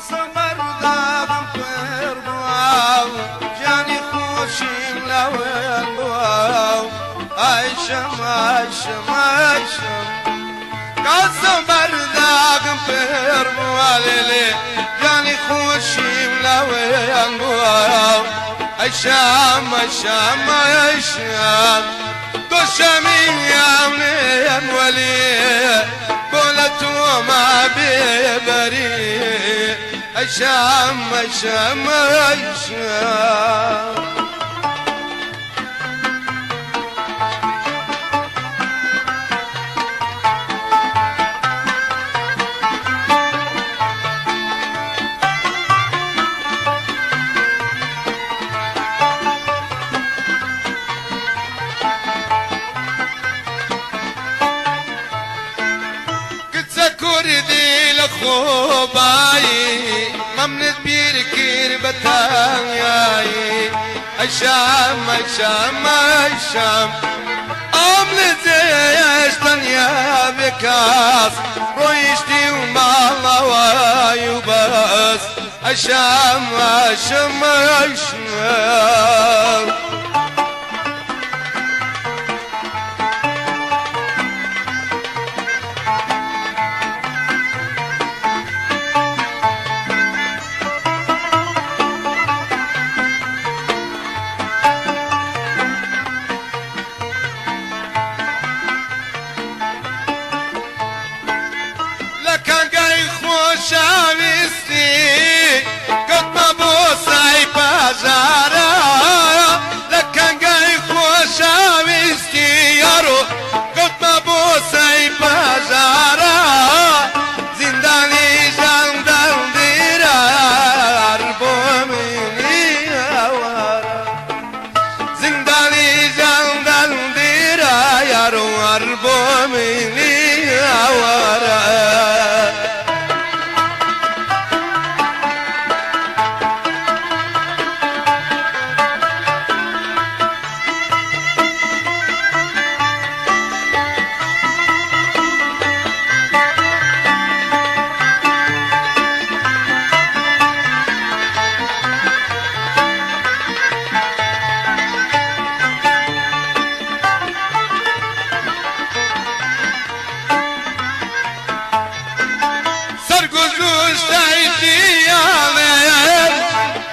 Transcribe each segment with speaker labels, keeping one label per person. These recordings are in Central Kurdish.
Speaker 1: کەسە بەرداغم پر بووە، گیانی خۆشیم لەوێن بووە. ئایشم ئایشم ئایشم، کەسە بەرداغم پر بووە، لێلێ گیانی خۆشیم لەوێن بووە. ئەیشام ئەیشام ئەیشام، دۆشەمیام لێم وەلی بۆ لە تۆما بێبەری. ئەیشام ئەیشام ئەیشام. کچە کوردی لە خۆبایی، مەمنت بیر کرد بە تەنیایی. ئەیشام ئەیشام ئەیشام، ئەم لە جێش تەنیا بێکاس ڕۆیشتی و ماڵەوەی و بەس. ئەیشام ئەیشم ئەیشام. لە کانگای خۆشەویستی کەوتمە بۆ سای پەژارە، لە کانگای خۆشەویستی یارۆ کەوتمە بۆ سای پەژارە. زیندانی ژاندان دیرار بۆ منی ئاوارە، زیندانی ژاندان دیرا یارۆ هەر بۆ منی ئاوارە. سەرگوزشتای دیانێ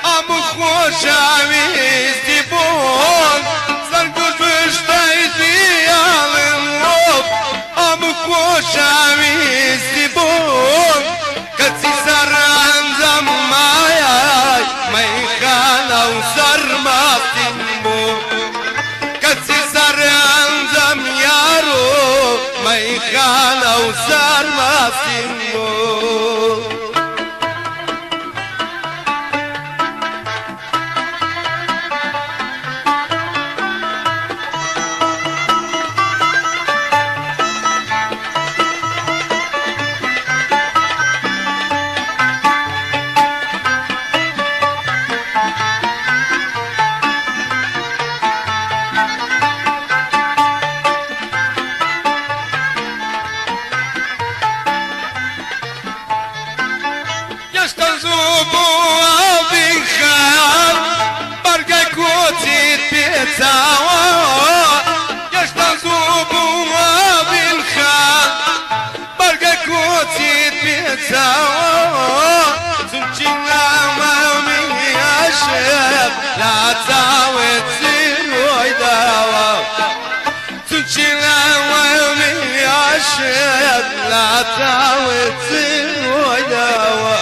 Speaker 1: ئەم خۆشەویستی بوون، سەرگوزشتای دیانێ ئەم خۆشەویستی بوون. کەچی سەرەنجام مایای مەیخانە و سەرماستیم بوو، کەچی سەرەنجام یارۆ مەیخانە و سەرماستیم بوو. گەشتە زوو بووە بینخان بەرگای کۆچیت پێچاوە، گەشتە زوو بووە بینخان بەرگای کۆچیت پێچاوە. چونچی نامەمی عاشق لا چاوت زیرۆی داوە، چونچی نامەمی عاشق لا چاوت زیرۆی داوە.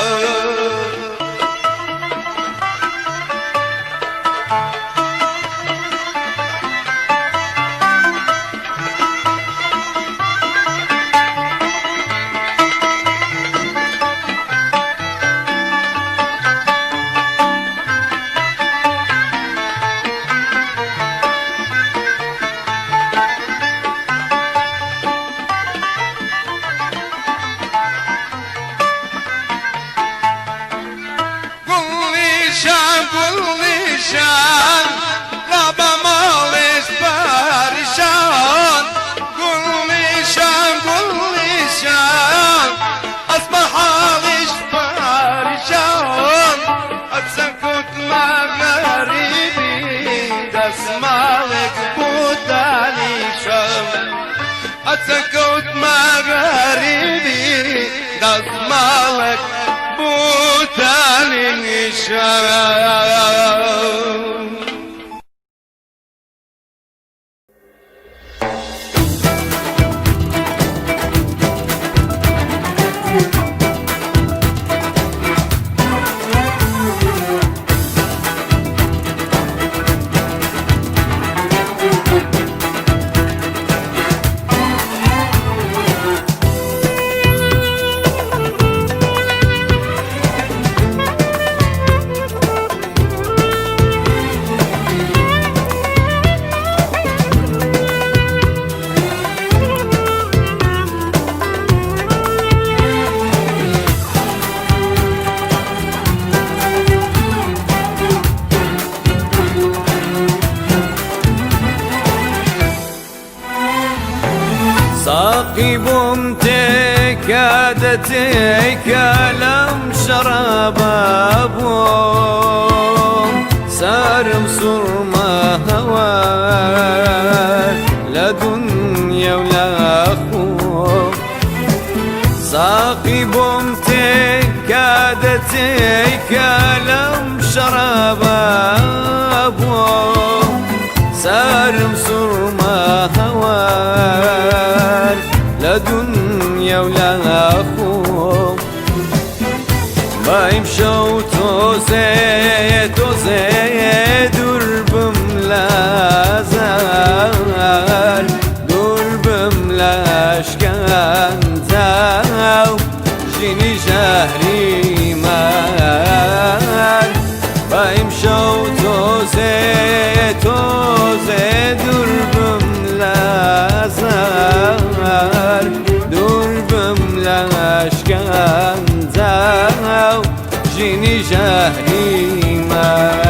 Speaker 1: دەستماڵێک بوتانی نیشان.
Speaker 2: ساقی بۆم تێکە دەتێکە لەم شەڕابە بۆم سەرم سوڕما هەوە لە دنیا و لە خۆم ساقی بۆم تێکە دەتێکە لەم شەڕابە بۆم سەرم سوڕما هەوار لە دنیا و لە خۆم بایم شەو تۆزێ تۆزێ دوور بم لە زار دوور بم لە شکەنجە و ژینی ژەهری مار بایم شەو تۆزێ تۆزێ دوور بم لە زار دوور بم لە شکەنجە و ژینی ژەهری مار.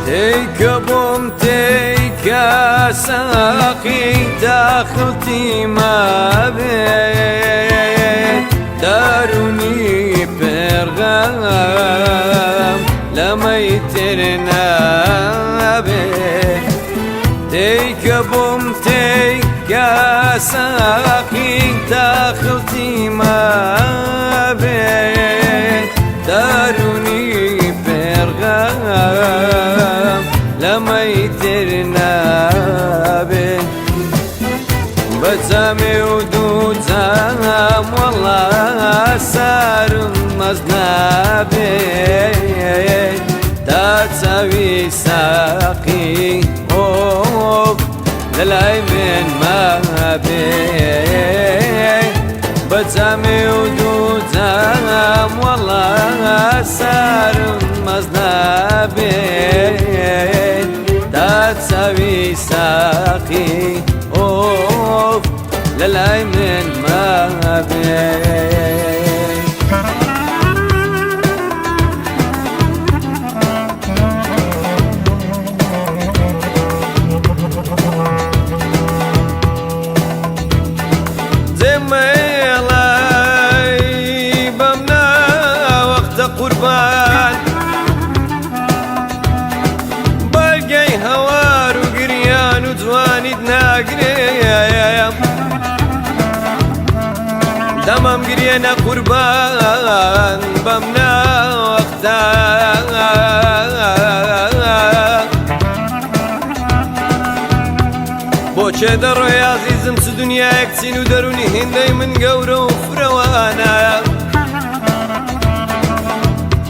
Speaker 2: تێکە بۆم تێکە ساقی داخڵتی مابێ دارونی پێرغەم لەمەی تر نابێ تێکە بۆم تێکە ساقی داخڵتی مابێ دارونی پێرغەم لەمەی تر نابێ بەجامێ و دوو جام وەڵا سارم مەز نابێ تا چاوی ساقی ئۆف لەلای من مابێ بەجامێ و دوو جام وەڵا سارم مەز نابێ تا چاوی ساقی ئۆف لەلای من مابێ. جێمەیڵای بەم ناوەختە قوربان بەرگەی هەوار و گریان و جوانیت ناگرێم دەمەم گریێنە قوربان بەم ناوەختە بۆ چێ دەڕۆی ئازیزم چ دنیایەک چین و دەرونی هێندەی من گەورە و فرەوانە.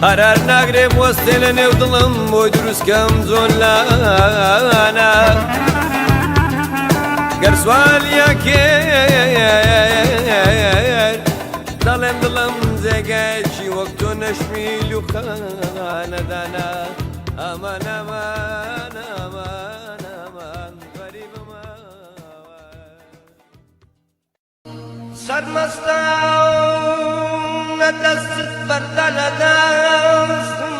Speaker 2: قەرار ناگرێ بوەستێ لە نێو دڵم بۆی دروستکەم زۆر لانە گەر سوالیە کرد دەڵێم دڵم جێگایەکی وەک تۆ نەشمیل و خانەدانە ئەمان ئەمان ئەمان ئەمان غەریبم
Speaker 1: سەرمەستانە دەستت بەردە لە دەستم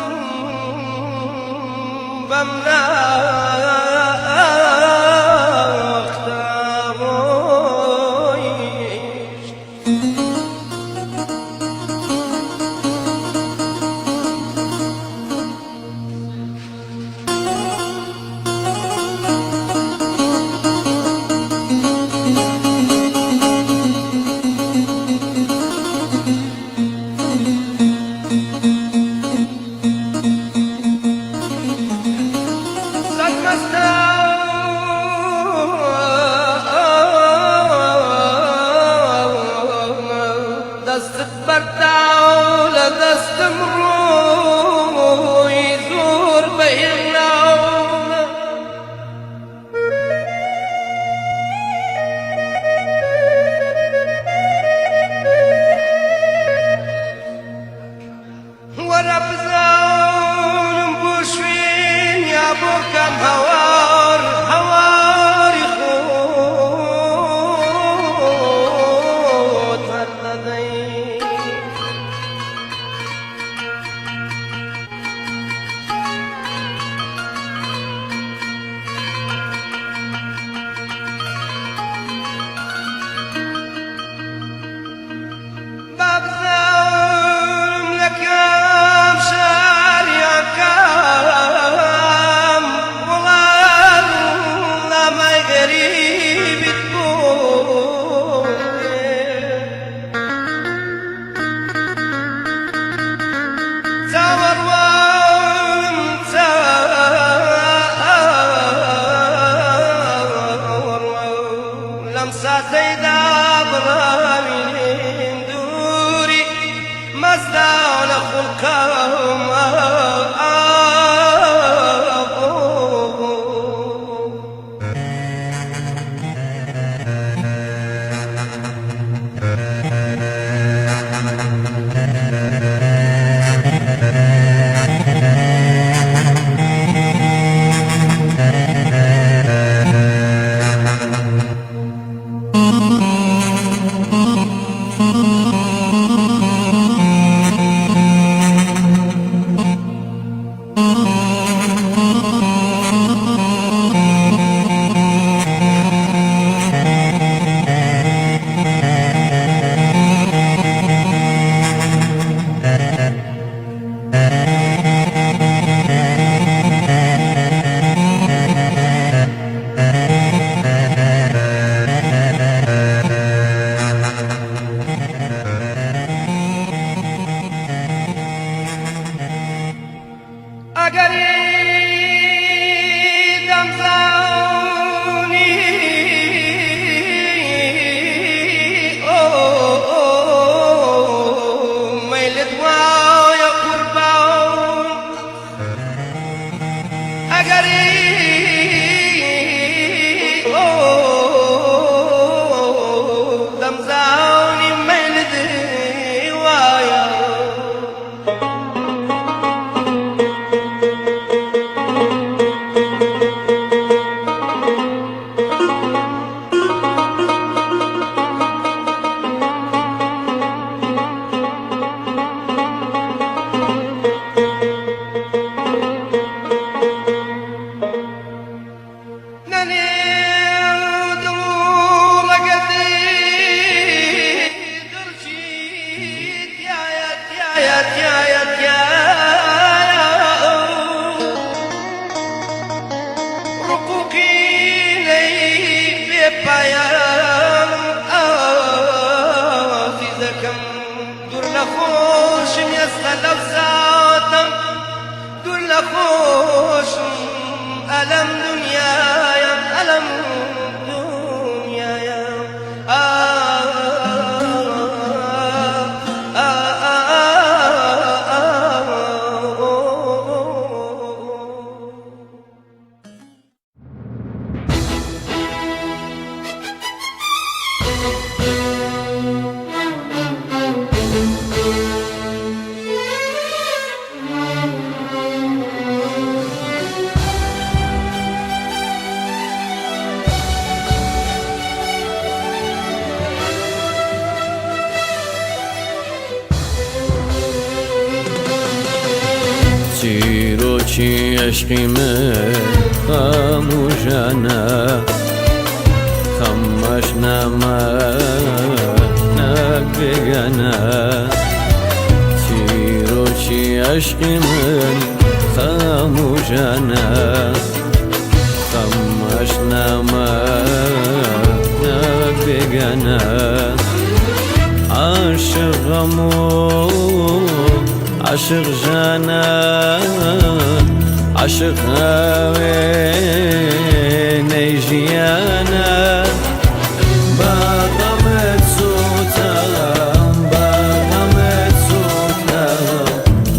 Speaker 1: بەم ناوەختە ڕۆیشت. دەستت بەرداو لە دەستم ڕووی زۆر بەهێناوە. وەرە بزانم بۆ شوێن یا بۆ کەم هەوار هەواری خۆت هەر دەدەی. با بزانم لە کام شار یا کام وڵات نامای غەریبت بۆ چاوەڕوانم چاوەڕوان لەم ساتەیدا بڕاوی لێم دووری مەستانە خوڵقاوم. ئەگەری دەمزانی مەیلت وایە قوربان ئەگەری دەمزانی مەیلت وایە. لەنێو دڵ و ڕەگەتی دڵچی تایە تایە تایە تایە ڕقوقی لەی بێ پایان ئازیزەکەم دوور لە خۆشم ئێستا لەو ساتەم دوور لە خۆشم ئەلەم دنیایم ئەلەم دنیایم ئا ئا ئا ئا.
Speaker 2: عەشقی من خاموشانە خەمەش نەما نەک بێگانە چیرۆکی عەشقی من خاموشانە خەمەش نەما نەک بێگانە عاشق غەم و عاشق ژانە عاشق هاوێنەی ژیانە با غەمت سووتام با غەمت سووتام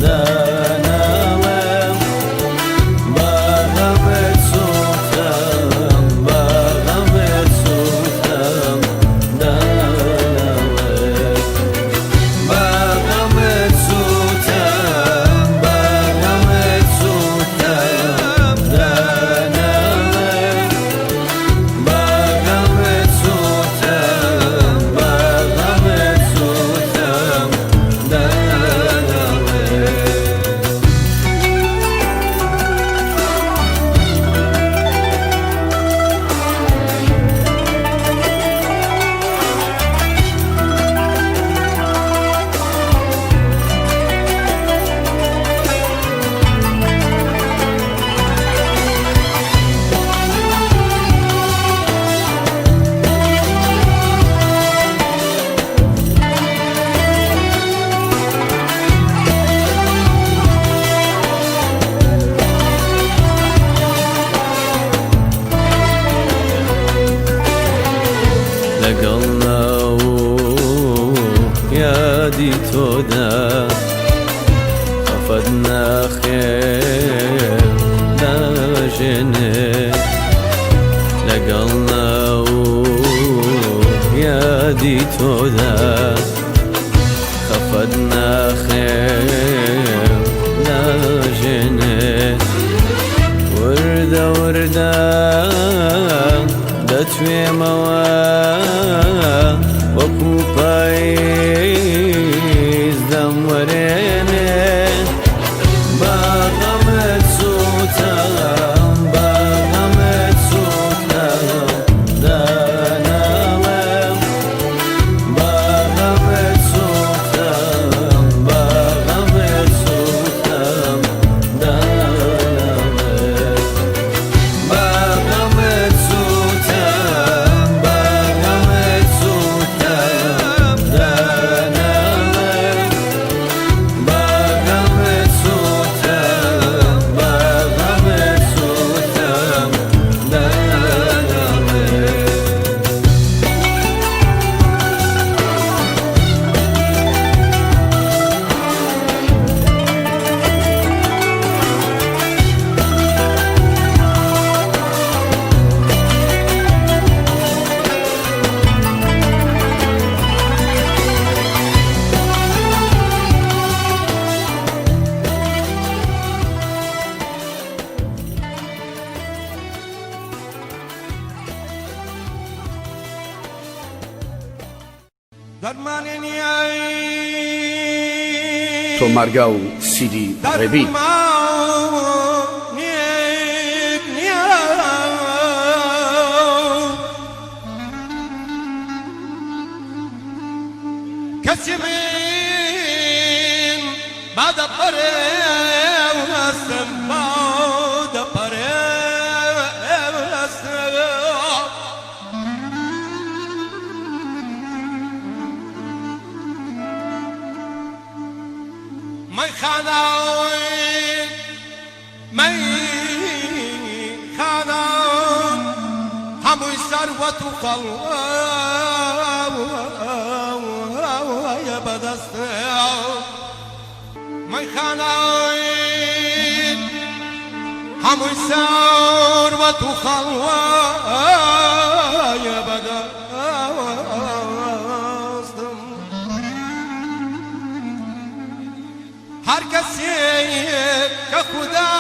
Speaker 2: داناڵێم با غەمت سووتام با غەمت سووتام داناڵێم با غەمت سووتام با غەمت سووتام داناڵێم با غەمت سووتام با غەمت سووتام داناڵێم. لەگەڵ ناو و یادی تۆدا خەفەت ناخێر داژێنێ لەگەڵ ناو و یادی تۆدا خەفەت ناخێر داژێنێ وردە وردە دەتوێمەوە وەکو پاییز دەموەرێنێ با غەمت سووتام با غەمت سووتام داناڵێم با غەمت سووتام با غەمت سووتام داناڵێم با غەمت سووتام با غەمت سووتام داناڵێم با غەمت سووتام با غەمت سووتام داناڵێم.
Speaker 3: تۆمارگا و سیدی ڕێبین.
Speaker 1: کەسی من با دەپەرێ هەستم با دەپەرێ هەستم. مەیخانە مەیخانە هەمووی سەروەت و خەڵوایە بەدەست مەیخانە هەمووی سەروەت و خەڵوایە بەدەستم. هەر کەسێک کە خودا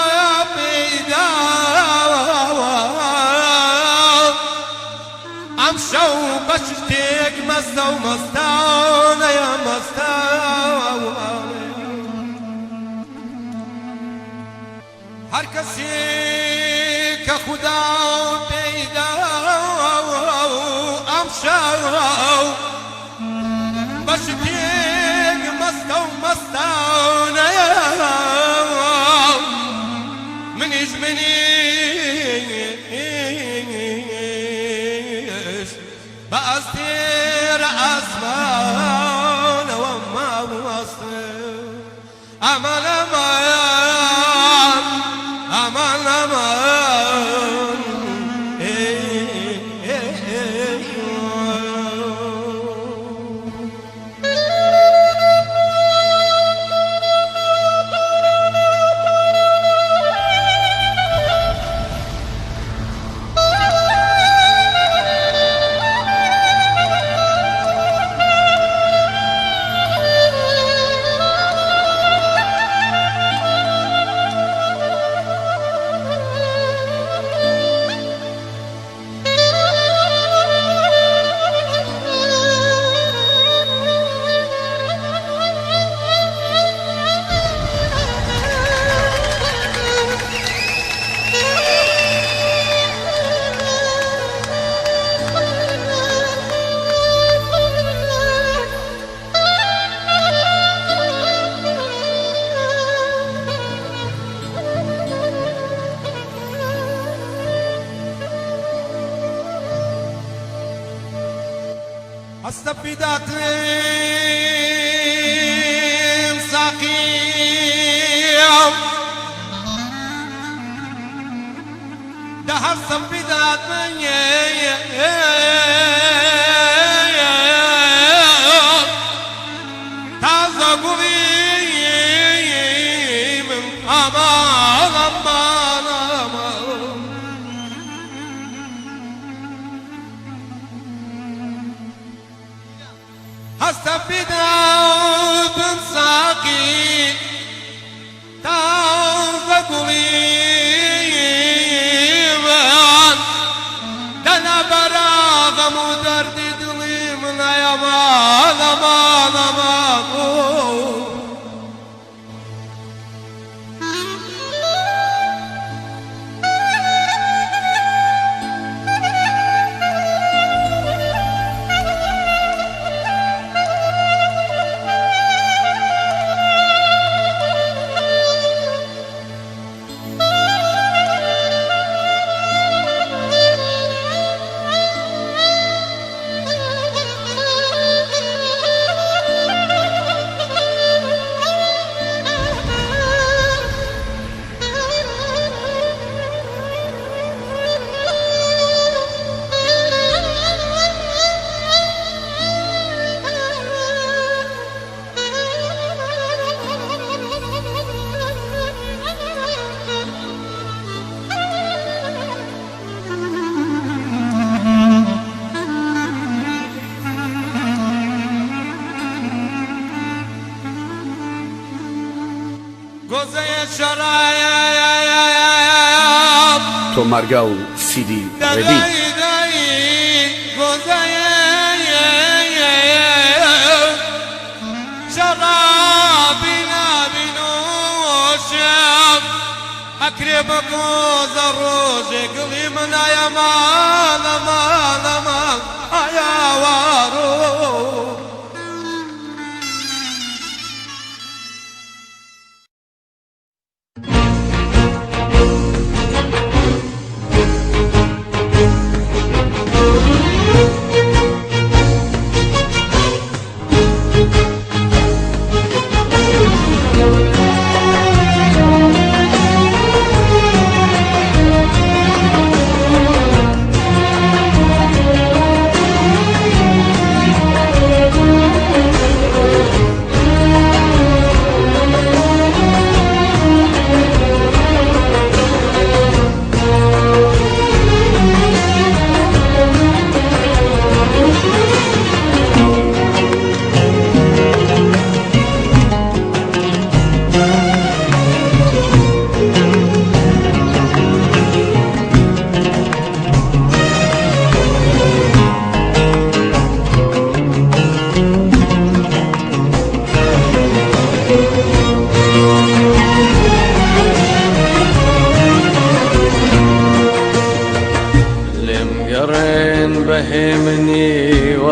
Speaker 1: پێیداوە ئەم شەو بە شتێک مەستە و مەستانەیە مەستانەیە. هەر کەسێک هەرچی کە خودا پێیدا ئەمشەو بە شتێک مەستە و مەستانەیە، منیش منیش بە ئەستێرە ئاسمانەوە ماوەستم. ئەمان ئەمان ئەمان ئەمان هەستە فیداتم ساقیم، دە هەستم فیداتم تازە گوڵیم، ئەمان ئەمان ئەمان. هەستە فیداتم ساقی تازە گوڵیم، دەنا بەراغەم و دەردی دڵی من ئەمان ئەمان ئەمان. گۆزەیە شەراب
Speaker 3: تۆمارگا و سیدی ڕێبین.
Speaker 1: دەدەی دەی گۆزەیە شەرابی نابینۆشم، ئەکرێ بە گۆزە ڕۆژێ گڵی من ئەیەمان ئەمان ئەمان ئایاوارۆ.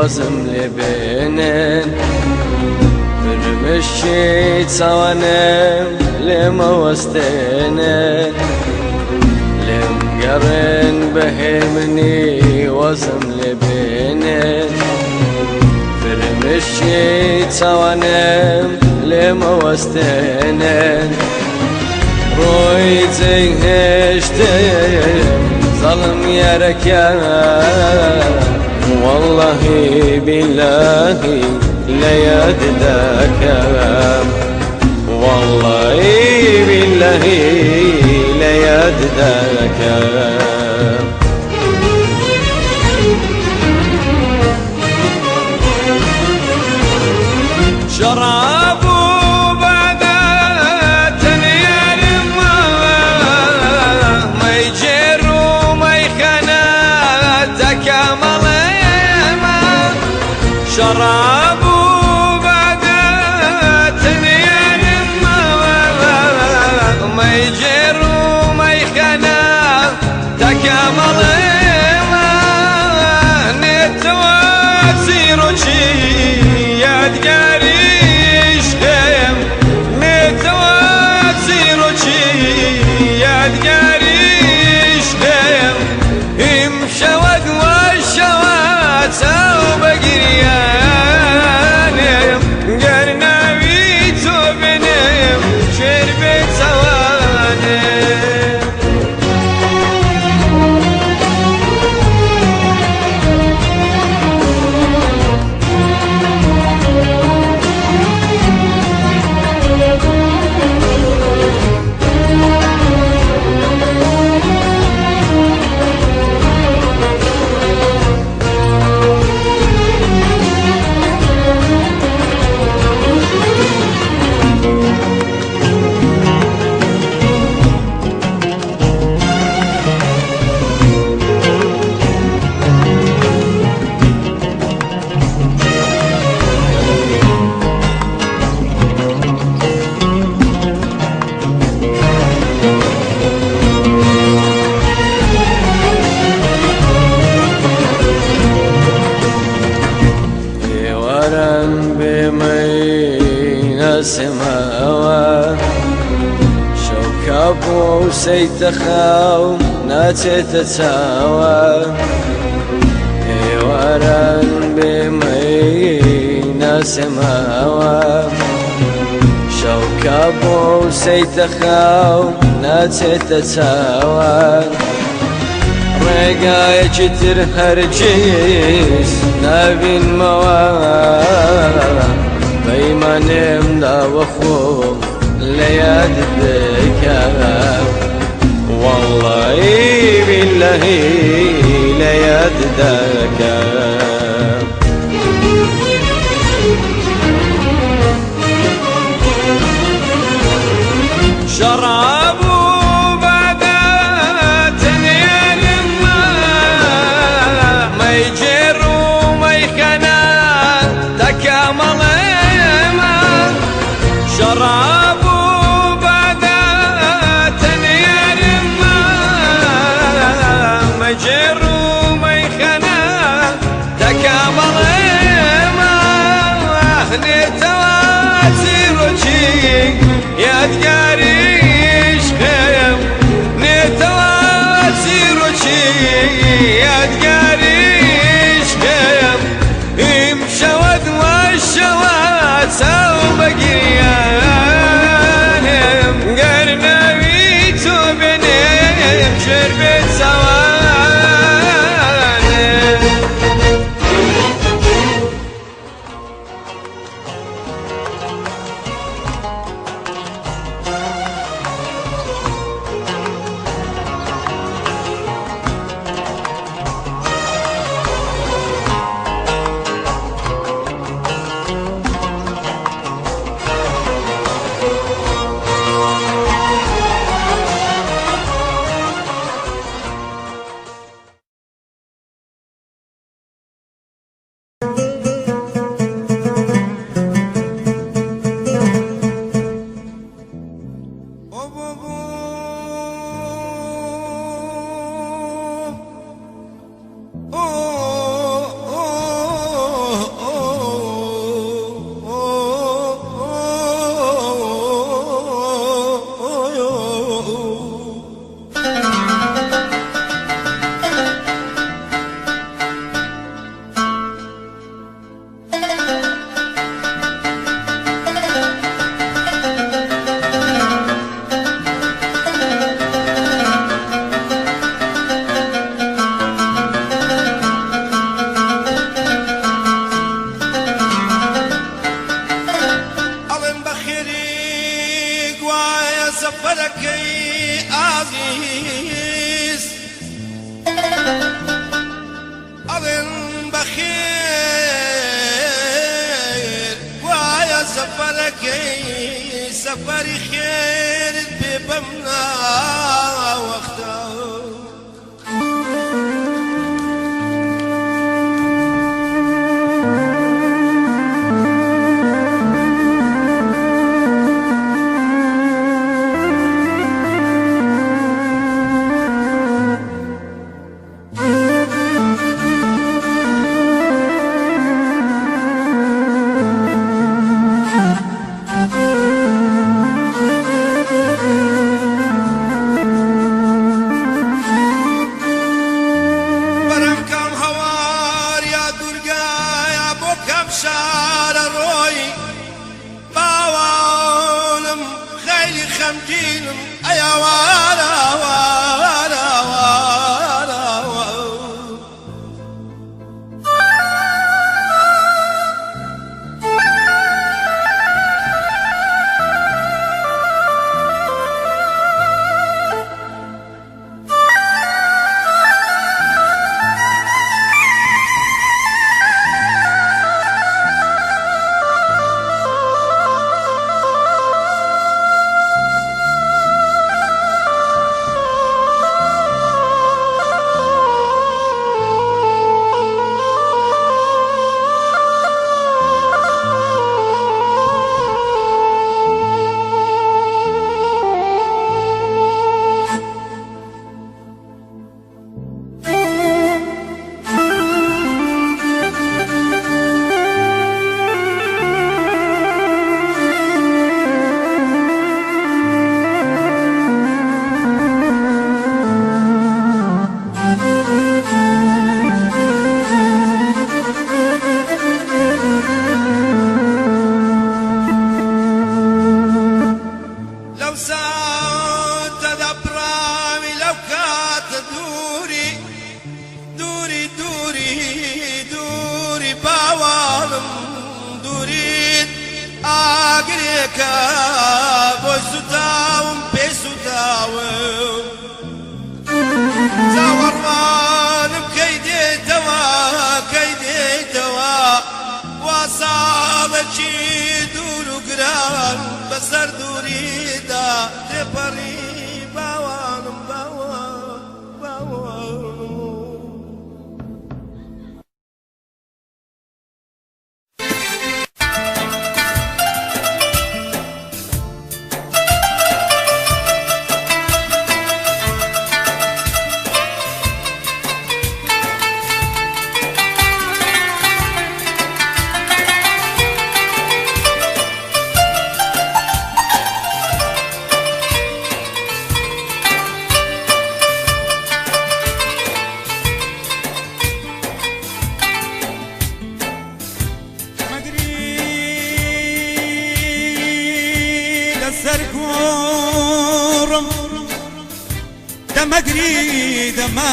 Speaker 2: وازم لێ بێنن فرمشی چاوانم لێمەوەستێنن لێم گەڕێن بەهێمنی وازم لێ بێنن فرمشی چاوانم لێمەوەستێنن ڕۆی جێهێشتم زەڵم یارەکە والله بالله لە یاد دەکەم والله بالله لە یاد دەکەم شراب وبعدت ما يجر وما يخناتك مليمة شراب وبعدت ما يجر وما يخناتك مليمة نتوازير یادگاریش خێم نێتەوازیرۆچی یادگاریش خێم ئیمشەوە دوای شەوە چاو بەگریانێم گەر ناوی تۆ بنێم شێر بێتەوانێ. ئێواران بێمەی ناسماوە شەوکا بۆ سەیتە خاو ناچێتە چاوە ئێواران بێمەی ناسماوە شەوکا بۆ سەیتە خاو ناچێتە چاوە ڕێگایەکی تر هەرگیز نابینمەوە پەیمانێم داوە خۆم لە یادت بکەم والله بالله لە یاد دەکەم. شراب وبعدت ما يجر وما يخنا تكامل شراب وبعدت ما يجر وما يخنا.
Speaker 1: دەکەی سەفەری خێرت پێ بەم ناوەختە. بەرەم کام هەوار یا دوورگە یا بۆ کام شارە ڕۆی باوانم خەیلی خەمگینم ئەیاوارە وارە وارە. لەو ساتەدا براوی لەو کاتە دووری دووری دووری دووری باوانم دووریت ئاگرێکە بۆی سوتاوم پێ سوتاوم چاوەڕوانم کەی دێتەوە کەی دێتەوە وا ساڵێکی دوور و گران بەسەر دووریدا تێپەڕی باوانم باوان باوانم.
Speaker 4: دەمەگری لەسەر گۆڕم دەمەگری دەما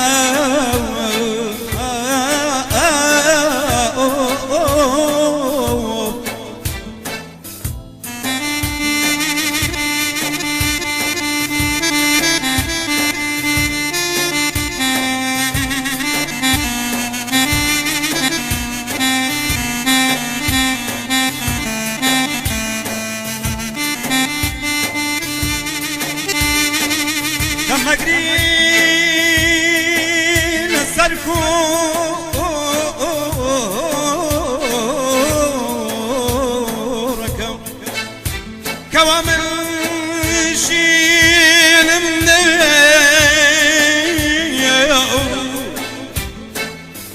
Speaker 4: دەمەگری لەسەر گۆڕەکەم کەوا من ژینم دەوێ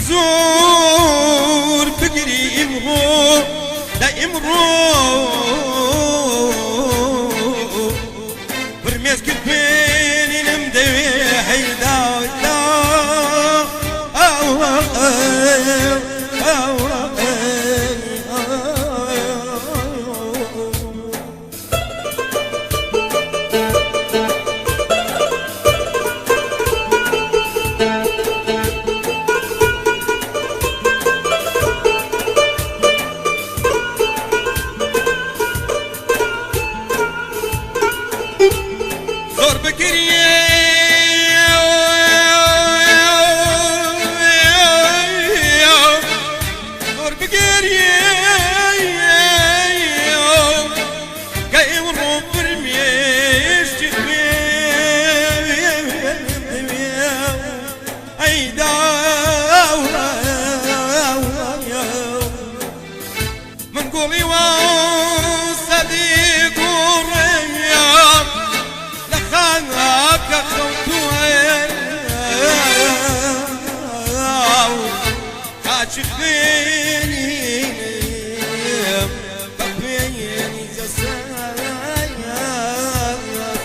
Speaker 4: زۆر بگری ئیمڕۆ لە ئیمڕۆ فرمێسکت پێنینم دەوێ هەیدا دا ئاوە ئاوە. هەرچی خوێنیم بە خوێنی جەستەم کرد.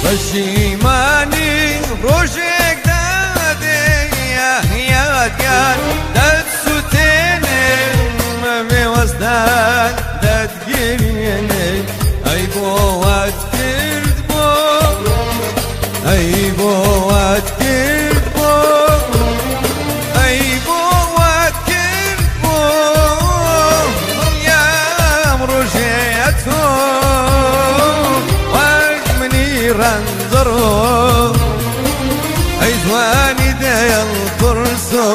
Speaker 2: پەشیمانی ڕۆژێک دادێ یادگار دەتسووتێنێ مەبێ وەستان دەتگیرێنێ ئەی بۆ وات کرد بۆ ئەی بۆ وات کرد بۆ ئەی بۆ وات کرد بۆ دڵیام ڕۆژێ ئەتۆ وەک منی ڕەنجەڕۆ ئەی جوانی دێڵ قورسۆ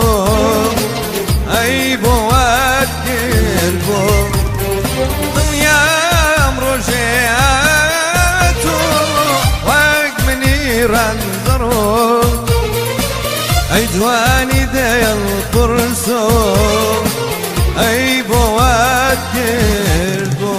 Speaker 2: ئەی بۆ وات کرد بۆ دڵیام ڕۆژێ ئەتۆ وەک منی ڕەنجەڕۆ ئەی جوانی دێڵ قورسۆ ئەی بۆ وات کرد بۆ.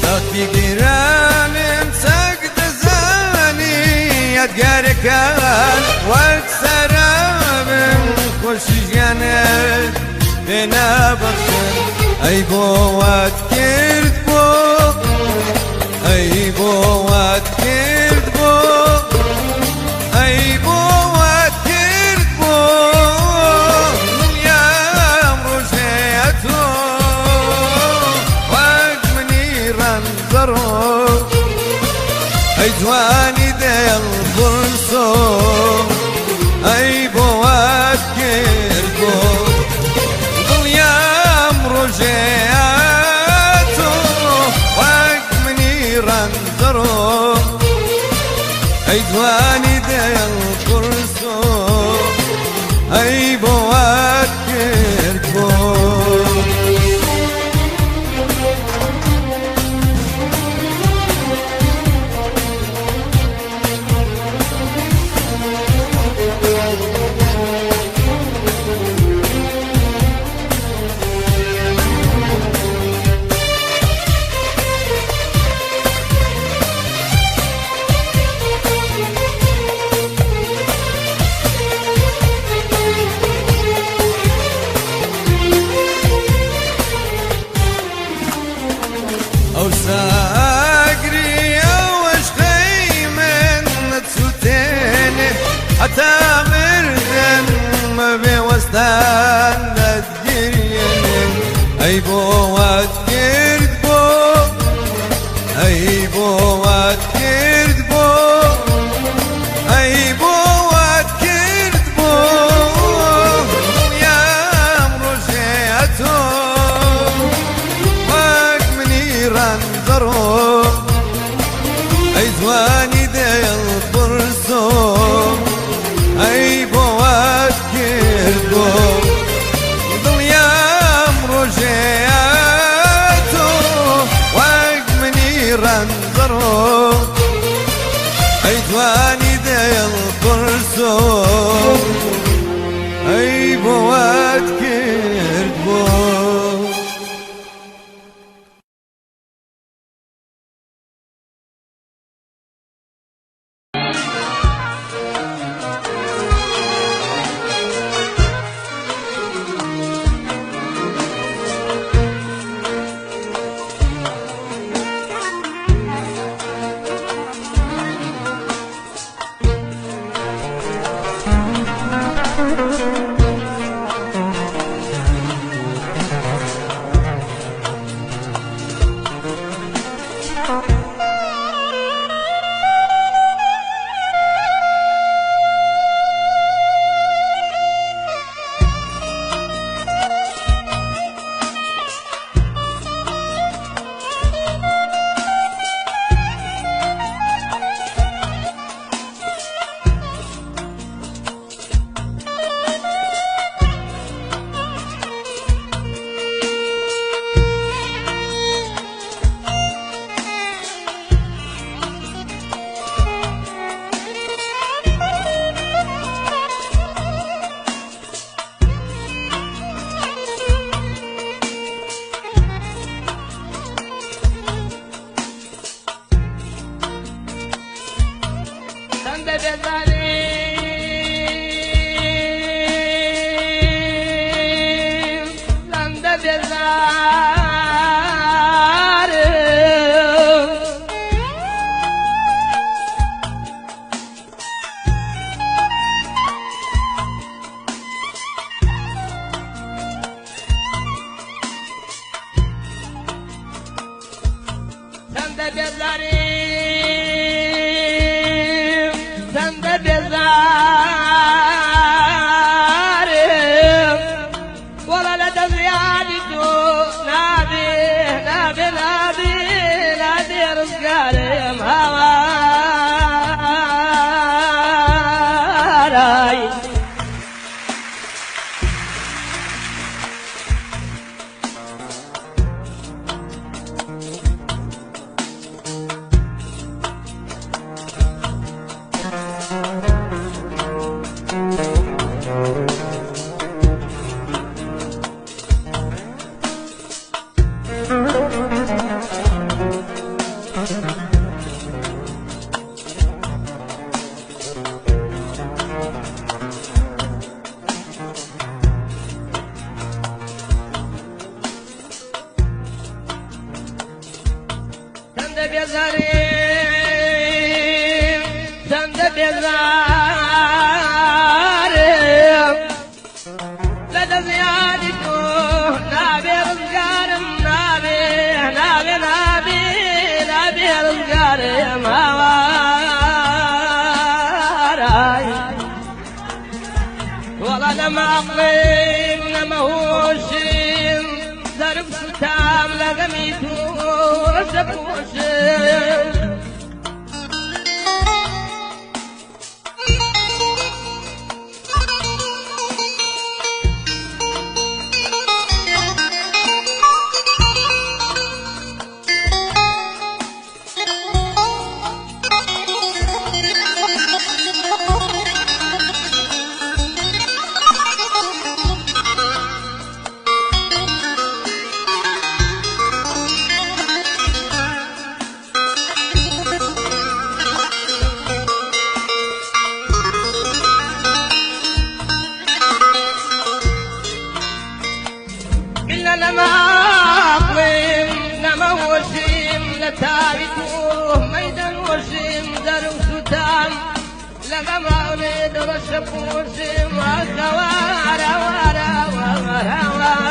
Speaker 2: دەختی گیرانم چەک دەزانی یادگارەکان وەک سەرابم خۆشی ژیانت پێ نابەخشن ئەی بۆ وات کرد بۆ ئەی بۆ وات کرد بۆ ئەی بۆ وات کرد بۆ دڵیام ڕۆژێ ئەتۆ وەک منی ڕەنجەڕۆ ئەی جوانی دێڵ قورسۆ ئەی بۆ وات کرد بۆ دڵیام ڕۆژێ ئەتۆ وەک منی ڕەنجەڕۆ ئەی جوانی دێڵ قورسۆ ئەی بۆ وات کرد بۆ. ئەو ساگری ئەوەش خەی من نەتسووتێنێ هەتا مردن مەبێ وەستان دەتگیرێنێ ئەی بۆ وات کرد بۆ ئەی بۆ وات کرد بۆ ئەی بۆ وات کرد بۆ دڵیام ڕۆژێ ئەتۆ وەک منی ڕەنجەڕۆ ئەی جوانی دێڵ قورسۆ ئەی بۆ وات کرد بۆ دڵیام ڕۆژێ ئەتۆ وەک منی ڕەنجەڕۆ ئەی جوانی دێڵ قورسۆ ئەی بۆ وات کرد بۆ.
Speaker 5: Sen de bezarim, sen de bezarim. Sen de bezarim, sen de bezarim. Wala la taziyaditu nabi nabi nabi nabi rızgarım havaray. Sen de bezarim, sen de bezarim. La da ziyaditu nabi rızgarım nabi nabi nabi nabi rızgarım havaray. Wala lama aqlim lama huşim zarf sultam la gamitu رشبوشم. قلنا لما أقلم لما وشيم لتاركوه ميدان وشيم درو ستام لما ما أريد رشب وشيم وخوارا ورا ورا ورا.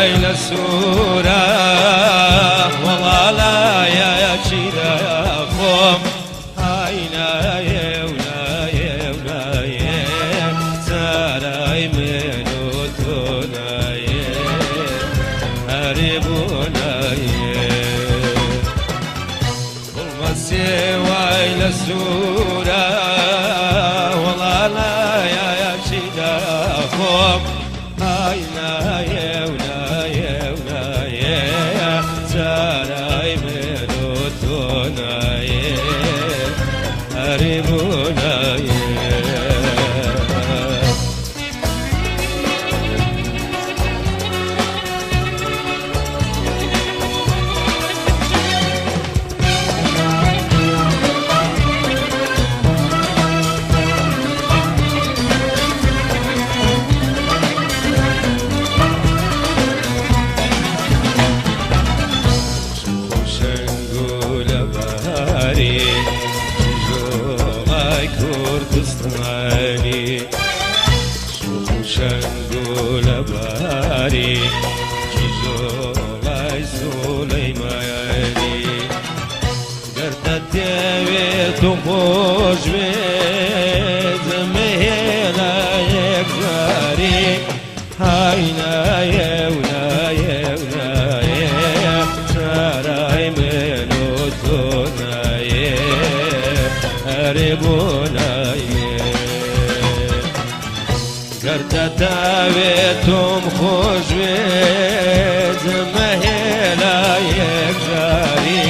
Speaker 4: وای لە سوورە وەڵا لایە چی دەخۆم ئای نایێ و نایێ و نایێ سارای من و تۆ نایێ ئەرێ بۆ نایێ گوڵمەسێ وای لە سوورە وەڵا لایە چی دەخۆم ئای نایێ و نایێ و نایێ سارای من و تۆ نایێ ئەرێ بۆ نایێ. خۆشەنگ و لەباری ژۆڵای کوردستانی، خۆشەنگ و لەباری ژۆڵای سولەیمانی، گەردە دەوێت و خۆش بێت مهێڵە یەکجاری های نایێ و نایێ و نایێ سارای من و تۆ نایێ ئەرێ بۆ نایێ. گەردە تاوێتم خۆش بێت مەهێڵە یەکجاری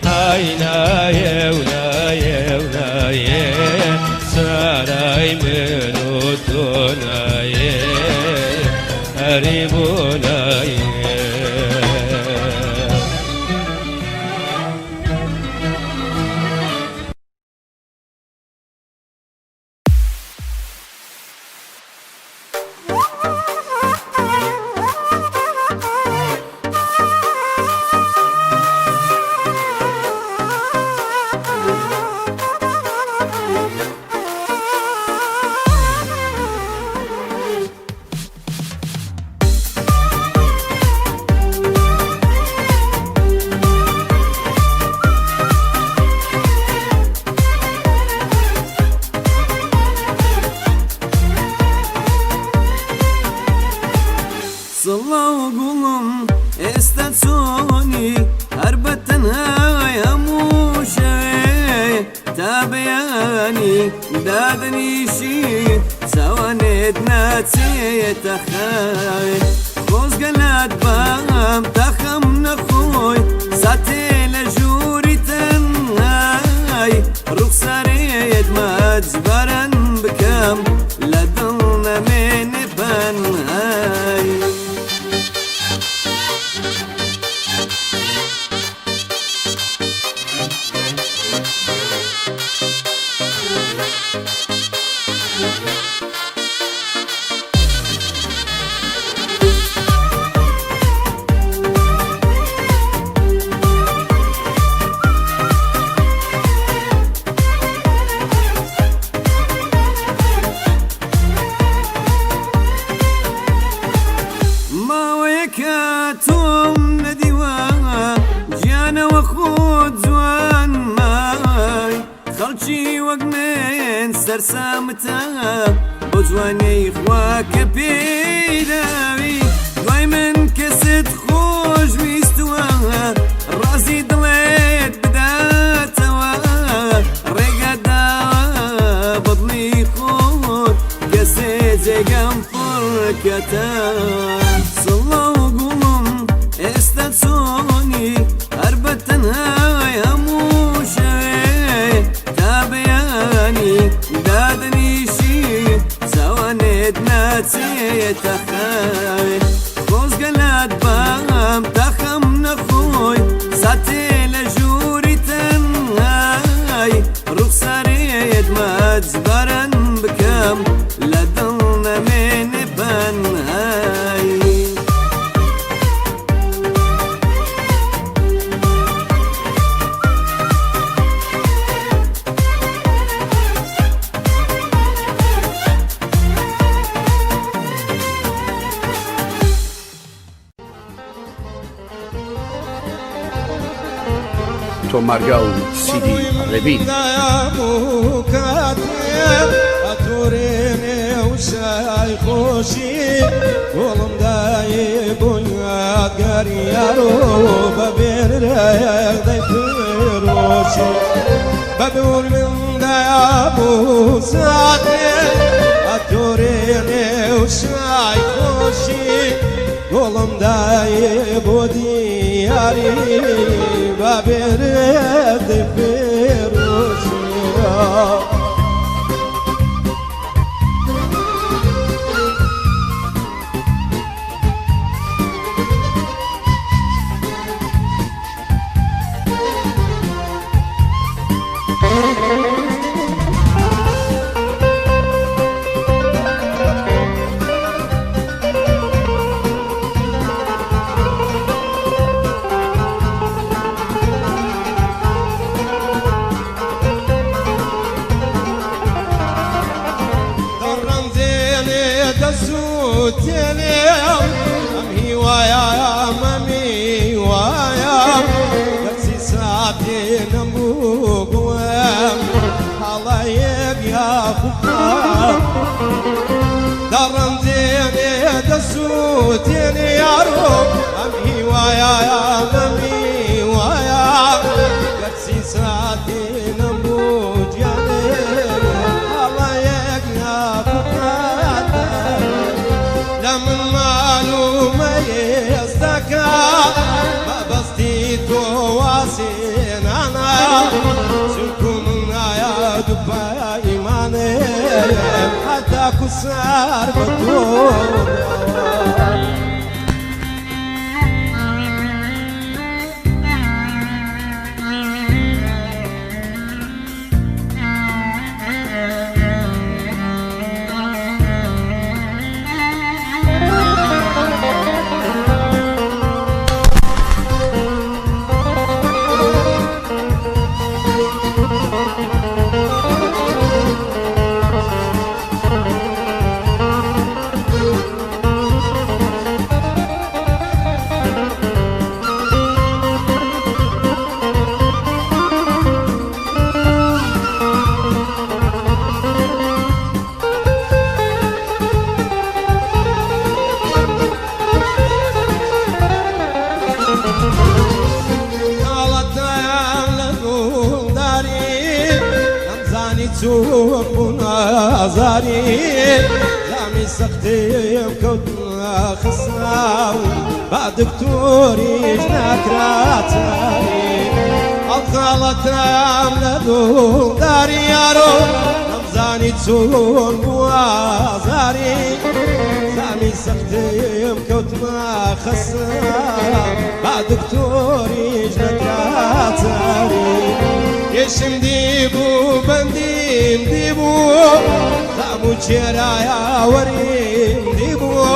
Speaker 4: های نایێ و نایێ و نایێ سارای من و تۆ نایێ ئەرێ بۆ نایێ.
Speaker 2: سڵاو گوڵم، ئێستا چۆنی؟ هەر بە تەنهای هەموو شەوێ تا بەیانی دادەنیشی، چاوانێت ناچێتە خاوێ. خۆزگە لات بام تاخەم نەخۆی، ساتێ لە ژووری تەنهای ڕوخسارێت ماچباران بکەم، لە دڵ نەمێنێ پەنهای. ماوەیەکە تۆم نەدیوە، گیانەوە خۆت جوان مای. خەڵکی وەک من سەرسامتە بۆ جوانەی خوا کە پێیداوی. دوای من کەست خۆش ویستووە ڕازی دڵێت بداتەوە؟ ڕێگەدا بەدڵی خۆت کەسێ جێگەم پڕکەتە. سڵاو گوڵم، ئێستا چۆنی؟ هەر بە تەنهای هەموو شەوێ تا بەیانی دادەنیشی، چاوانێت ناچێتە خاوێ. خۆزگە لات بام تاخەم نەخۆی، ساتێ لە ژووری تەنهای ڕوخسارێت ماچباران بکەم، لە دڵ نەمێنێ پەنهای.
Speaker 3: تۆمارگا و سیدی ڕێبین.
Speaker 4: گوڵم دایێ بۆ دیاری با بێرێت پێرۆشیە. سار بە زامی سەختیم کەوت خساو با دکتۆریش ناکراتاری ئەڵخاڵەتام لە دڵداری یارۆ نەمزانی چۆن بووە ئازاری زامی سەختیم کەوتمە خساو با دکتۆریش ناکراتاری یەشم دیبوو بەندیم دیبوو زامو چێرایە وەریم دیبوو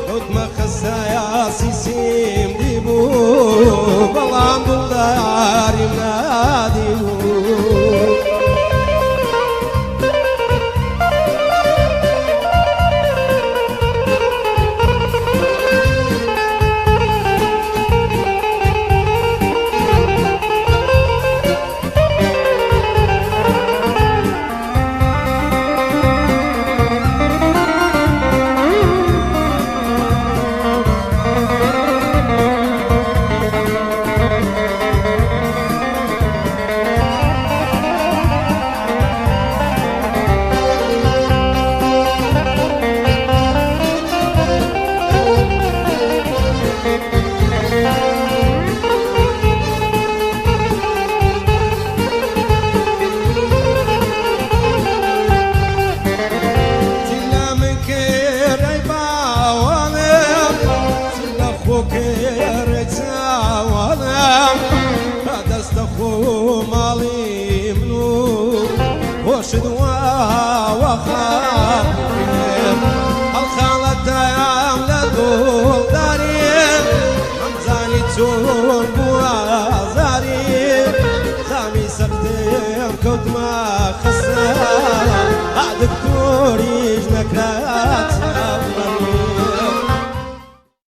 Speaker 4: کەوتمە خەسایە سیسیم دیبوو بەڵام دڵداریم نادیبوو. دکتۆریش نەکرا.